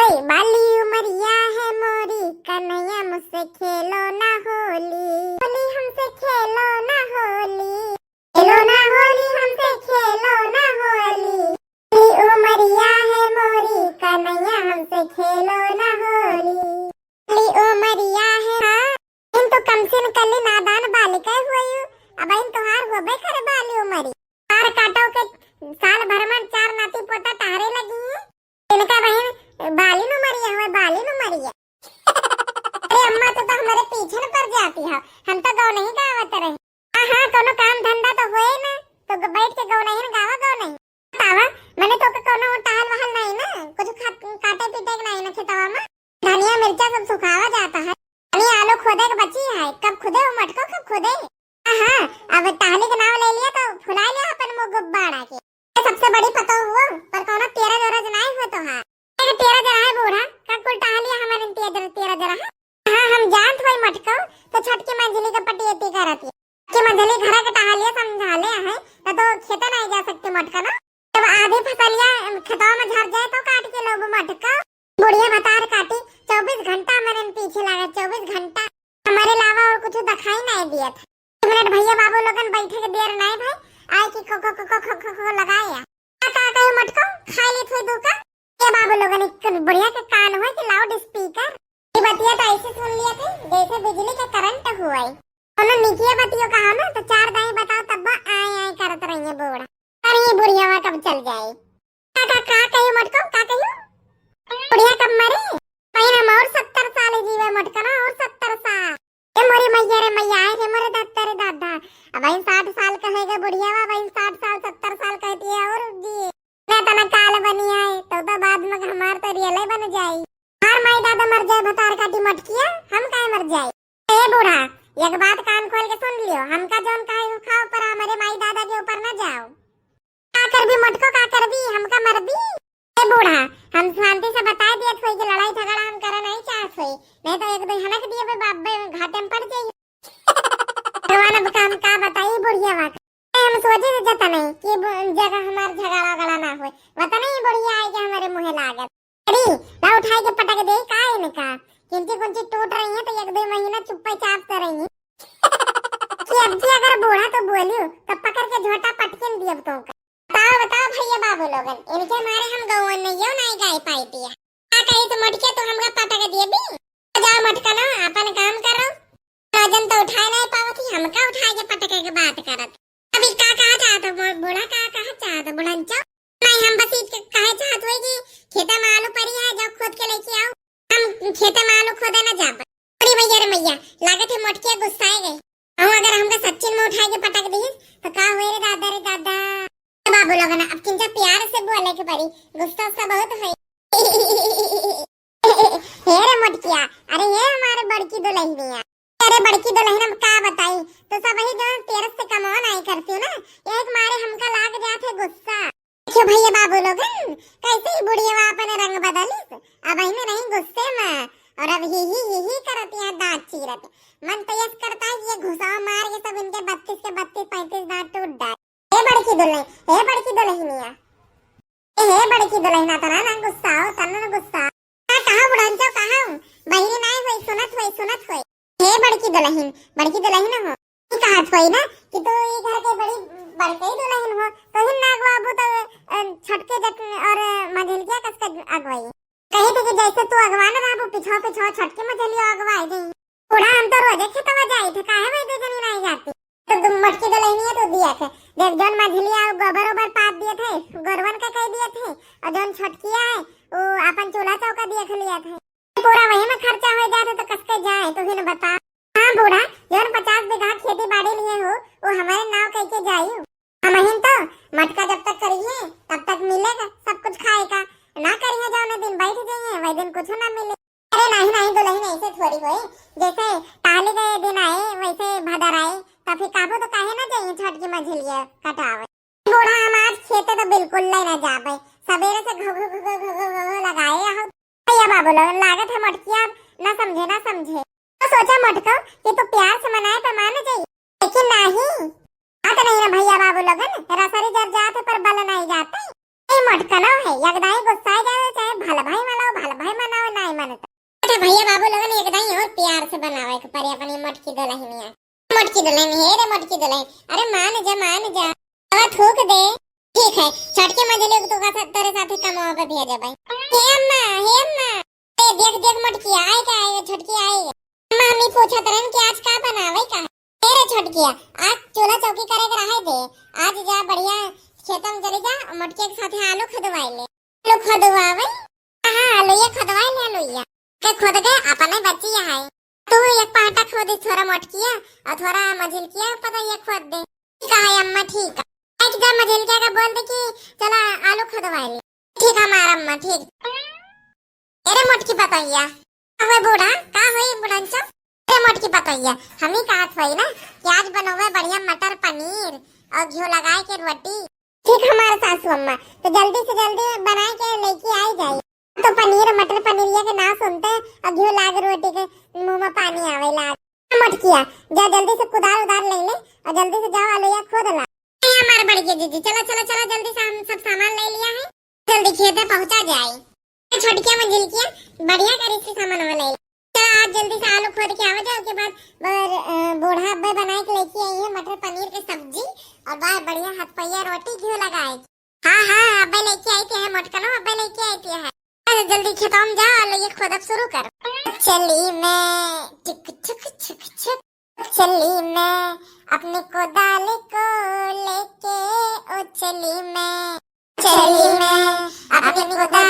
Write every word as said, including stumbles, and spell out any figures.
बाली उमरिया है मोरी कन्हैया, मुझसे खेलो ना होली, होली हमसे खेलो ना होली, खेलो ना होली हमसे, खेलो ना होली। बाली उमरिया है मोरी कन्हैया, हमसे खेलो ना होली, बाली उमरिया है। हाँ, इन तो कम से कम कली नादान बालिका हुई, अब इन तोहार होबे करे बाली उमरी। तार काटो के साल भर में चार नाती पोता टहरे लगी हैं। इनका बहिन बाली नु मरिया हुआ, बाली नु मरिया। अरे अम्मा, तू तो हमारे पीछे न पड़ जाती हो, हम तो गौ नहीं गावत रहे। हाँ, हाँ, कोनो काम धंधा तो होए ना, तो ग-, बैठ के गौ नहीं गावा, गौ नहीं। बतावा, मने तो के कोनो टहल वहल नहीं ना, कुछ खा-, काटे पीटे के नहीं ना खेतवा में। धनिया मिर्चा सब सुखावा जाता है। अरे आलू खोदे के बची है, कब खुदे हो मटको, कब खुदे? हाँ, हाँ, अब टहली के नाव ले लिया तो फुला लिया अपन मुँह गुब्बारा के। ये सबसे बड़ी पतो हुआ, पर कोनो तेरा जोरा जनाए हुआ तो हाँ। एक तेरा जरा है बूढ़ा, का कुल टहलिया हमारे तेरा, तेरा जरा है। हाँ, हम जानत होई मटको, तो छठ के मंझली का पटियती करत है। कि मंझली घरा के टहलिया समझा ले है, तो, तो खेते नहीं जा सकते मटका ना। जब आधी फसलिया खेतवा में झर जाए तो काट के लोग मटका। बुढ़िया भतार काटी, चउबीस घंटा हमारे पीछे लागे, चउबीस घंटा। हमारे अलावा और कुछ दिखाई नहीं दिया था। एक मिनट भैया बाबू लोगन बैठे के देर नहीं भाई, आए कि को, को, को, को, को, को, को लगाए या। का, का कहे मटको, खाए ले थोई दू का? ये बाबू लोगन एक बुढ़िया के कान हुए कि लाउड स्पीकर। ये बतिया तो ऐसे सुन लिया थे जैसे बिजली के करंट हुए। कोनो निकिया बतियो कहा ना तो चार दाई बताओ तब आए आए करत रहिए बूढ़ा। अरे ये बुढ़िया कब चल जाए? का, का, का कही मटको, का कही? बुढ़िया कब मरे? बहिन हम और सत्तर साल ही जीवे मटको ना, और सत्तर साल। ए मोरी मैया रे मैया, आए रे मोरे दादा रे दादा। अब बहिन साठ साल कहेगा बुढ़िया वा, बहिन साठ साल, सत्तर साल कहती है और जी। ना तना काल बनी आए, तो, तो बाद में हमार तो रियले बन जाई। हमार माई दादा मर जाए भतार काटी मटकिया, हम काहे मर जाए? ए बूढ़ा, एक बात कान खोल के सुन लियो, हमका जौन कहे उ खाओ, पर हमारे माई दादा के ऊपर ना जाओ। का करबी मटको, का करबी, हमका मरबी? ए बूढ़ा, हम शांति से बता दियत होई कि लड़ाई झगड़ा हम करे नहीं चाहत होई, नहीं तो एक दो हनक दिए बे बाप बे घाटे में पड़ जाई। भगवान अब का हम का बताई बुढ़िया वा का। हम सोचे से जता नहीं कि ब-, जगह हमार झगड़ा वगड़ा ना होए, वता नहीं बुढ़िया आए के हमारे मुँहे लागत। अरे, ला उठाए के पटक दे का इनका? किंची कुंची टूट रही है तो एक दो महीना चुप्पे चाप से रही है। कि अब जी अगर बूढ़ा तो बोलियो तो पकड़ के झोटा पटकिन दियब तो का। बताओ, बताओ भैया बाबू लोगन, इनके मारे हम गौवन में यो नहीं गाय पाई पिया। का कही तो मटके तो हमका पटक दिए भी। जाओ मटका ना, अपन काम करो। वजन तो उठाए नहीं पावत ही, हमका उठाए के पटके के बात करत। अभी का कहा चाहत हो बू-, बूढ़ा, का कहा चाहत हो बुढ़ंचो? नहीं, हम बस ई कहे चाहत होई कि खेते में आलू पड़ी है, जाओ खोद के लेके आओ। हम खेते में आलू खोदे ना जाब। अरे मैया रे मैया, लागत है मोटकिया गुस्साए गए। अहो अगर हमका सच्चिन में उठाए के पटक दिहिस तो का हुए रे दादा रे दादा। ए बाबू लोगन, अब किंचा प्यार से बोले के पड़ी, गुस्सा सा बहुत है। हे रे मोटकिया, अरे ये हमारे बड़की दुल्हनिया। अरे बड़की दुल्हन हम का बताई, तो सब ही जो तेरस से कमो नहीं करती हूँ ना, यही के मारे हमका लाग जात है गुस्सा। देखियो भैया बाबू लोगन, कैसे ही बुढ़िया अपन रंग बदलिस, अब ही में नहीं गुस्से में, और अब ही ही ही ही करत यहाँ दांत चीरत। मन तो यस करता है कि ये घुसाव मार के सब इनके बत्तीस के बत्तीस पैंतीस दांत टूट जाए। हे बड़की दुल्हन, हे बड़की दुल्हनिया, ए हे बड़की दुल्हना, तना ना गुस्सा हो, तना ना गुस्सा। हाँ, कहा बुढ़ंचो, कहा? बहिरी नाई होई, सुनत होई, सुनत होई। हे बड़की दुल्हन, बड़की दुल्हन हो। ई कहत होई ना कि तू ई घर के बड़ी बड़कई दुल्हन हो, तो हिन ना अगवाबू तो, अ, छोटके जट और मझिलकिया कस के अगवाई। कही थे कि जैसे तू अगवान रहबू, पिछवा पिछवा छोटके मझिलियो अगवाई जाई। बूढ़ा हम तो रोजे खेतवा जाई थे, काहे भाई दो जनी नहीं जाती? तो तुम मोटकी दुल्हनिया तो दिया थे, देख जौन मझिलिया गोबर ओबर पात दिए थे, गोरवन का कह दिए थे, और जौन छोटकिया है वो अपन चूल्हा चौका दिया थे, लिया थे। पूरा वही में खर्चा हो जात है तो कसके जाए, तू ही न बता। हाँ बूढ़ा, जौन पचास बीघा खेती बाड़ी लिए हो, वो हमारे नाव कह के जाई। हमहिन तो मटका जब तक करिए, तब तक मिलेगा सब कुछ खाए का। ना करिए, जौने दिन बैठ जाइए, वही दिन कुछ ना मिले। अरे नहीं, नहीं दुल्हन, ऐसे थोड़ी होए। जैसे ताली गए दिन आए, वैसे भदर आए, तो फिर काबू तो काहे ना जाइए छठ की मझिलिया कटावे। बूढ़ा हम आज खेते तो बिल्कुल ले ना जाबे, सवेरे से घो घो घो घो घो घो घो लगाए हो। भैया बाबू लोगन, लागत है मोटकिया ना समझे, ना समझे। तो सोचा मोटको कि तू प्यार से मनाए पे मान जाई, लेकिन नहीं। बात नहीं ना भैया बाबू लोगन, रसरी जर जात है पर बल नहीं जाते। ए मोटकनो है, यगदाई गुस्सा जाए, चाहे भल भाई मनाओ, भल भाई मनाओ। दुलहिनिया। मोटकी दुलहिन, हे रे मोटकी दुलहिन, अरे मान जा, मान जा, अब थूक दे। ठीक है, छोटकी मझली के तो का सा-, तोरे साथे कमवा पे भेजबै। हे अम्मा, हे अम्मा, ए देख देख मोटकी आए का आए, छोटकी आए। अम्मा, हम ई पूछत रहन कि आज का बनावे का है? ए रे छोटकिया, आज चूल्हा चौकी करे के रहे दे, आज जा बढ़िया खेतम चली जा, मोटकी के साथे आलू खोदवाई ले। आलू खोदवावे? हाँ, आलूया खोदवाई ले, आलूया। के खोद के अपने बच्ची है। तू एक पहाटा खोदी, थोड़ा मोटकिया और थोड़ा मझिलकिया पतैया खोद दे। ठीक है अम्मा, ठीक है। एक जा मझिलकिया का बोल दे कि चला आलू खोदवाई ले। ठीक है हमार अम्मा, ठीक। अरे मोटकी पतैया, का होई बूढ़ा, का होई बुढ़ंचो? अरे मोटकी पतैया, हम ही कहत होई ना कि आज बनौबे बढ़िया मटर पनीर और घिउ लगाए के रोटी। ठीक हमार सासू अम्मा, तो जल्दी से जल्दी बनाए के लेके आई जाई। तो पनीर, मटर पनीरिया के नाम सुनते और घिउ लाग रोटी के मुंह में पानी आवे लाग। मोटकिया, जा जल्दी से कुदाल उदाल ले ले और जल्दी से जाओ आलूया खोद ला। ए हमार बड़की जीजी, चला चला चला, जल्दी से हम सब सामान ले लिया है, जल्दी खेते पहुंचा जाए। छोटकिया मझिलकिया बढ़िया करी से सामान ले ले। चला आज जल्दी से आलू खोद के आवे जाओ, के बाद बर-, अ, बूढ़ा अब्बे बनाए के लेके आई है मटर पनीर के सब्जी और बा-, बढ़िया हाथ पैया रोटी घिउ लगाए। हाँ हाँ, अब्बे लेके आई है मोटकनो, अब्बे लेके आई है। चल जल्दी खेतों में जा और ये खोदब शुरू कर। चली मैं टिक टिक टिक टिक, चली मैं अपने कोदाल को लेके, ओ चली मैं, चली मैं अपने कोदाल